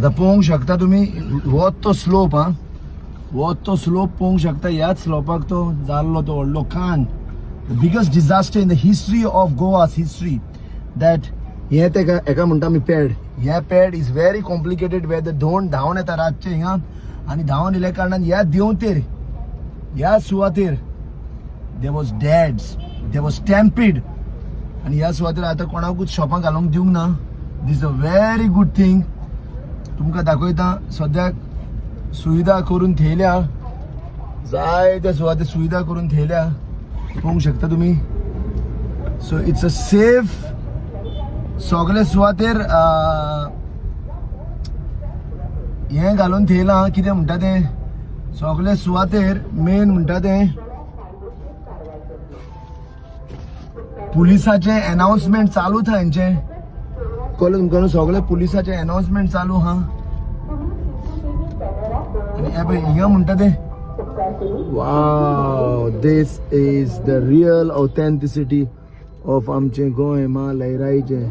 आता पळोवंक शकता तुमी हो तो स्लोप हा, हो तो स्लोप पळोवंक शकता. ह्याच स्लोपाक तो जाल्लो तो व्हडलो कान, the biggest disaster in the history of Goa's history. That हें तेका हेका म्हणटा आमी पॅड. हें pad is very complicated where the धोंड धांवन येता रातचे हिंगा आनी धांवन येयल्या कारणान ह्या देंवतेर, ह्या सुवातेर there was deads, there was stampede. आनी ह्या सुवातेर आतां कोणाकूच शॉपां घालूंक दिवंक ना. This a very good thing. तुमकां दाखयता, सद्याक सुविधा करून थेयल्या, जायत्या सुवातेर सुविधा करून थेयल्या, पळोवंक शकता तुमी. सो it's a safe सगळे सुवातेर हें घालून थेयलां. कितें म्हणटा तें, सगळे सुवातेर मेन म्हणटा तें पुलिसाचें एनाउन्समेंट चालूच आहा हेंचें. कळ्ळें तुमकां न्हू? सगळे पुलिसाचें एनाउन्समेंट चालू आहा. आनी हें पळय हिंगा म्हणटा तें, wow, this is the real authenticity of आमचें गोंय मा लयराईचें.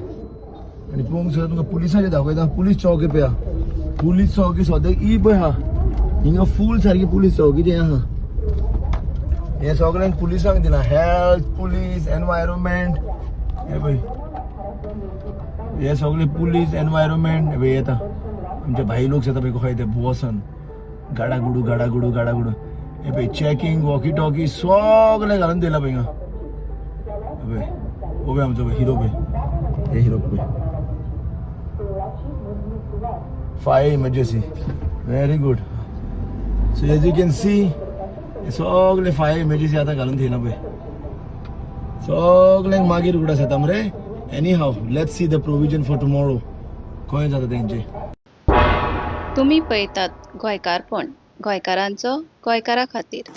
आनी पळोवंक शकता तुमकां पुलिसाचें दाखयता. पुलीस चौकी पळय आहा, पुलीस चौकी सद्याक ही पळय आहा हिंगा फूल सारकी पुलीस चौकी जें आहा. हें सगळ्यांक पुलिसांक दिलां, हेल्थ, पुलीस, एनवायरमेंट. हे पळय हे सगळे पुलीस, एनवायरमेंट. हे पळय येता आमचे भाई लोक येता पळय, खंय ते बसन गाडा गुडू गाडा गुडू गाडा गुडू. हे पळय चॅकिंग, वॉकी टॉकी सगळें घालून दिलां पळय हिंगा. हे पळय हो पळय आमचो हिरो पळय, हे हिरो पळय. Fire emergency, very good. So as you can see, सगळे फायर इमर्जन्सी आतां घालून थेयला पळय सगळ्यांक. मागीर उगडास येता मरे. Anyhow, let's see the provision for tomorrow खंय जाता तेंचे. तुमी पळयतात गोंयकारपण, गोंयकारांचो गोंयकारा खातीर.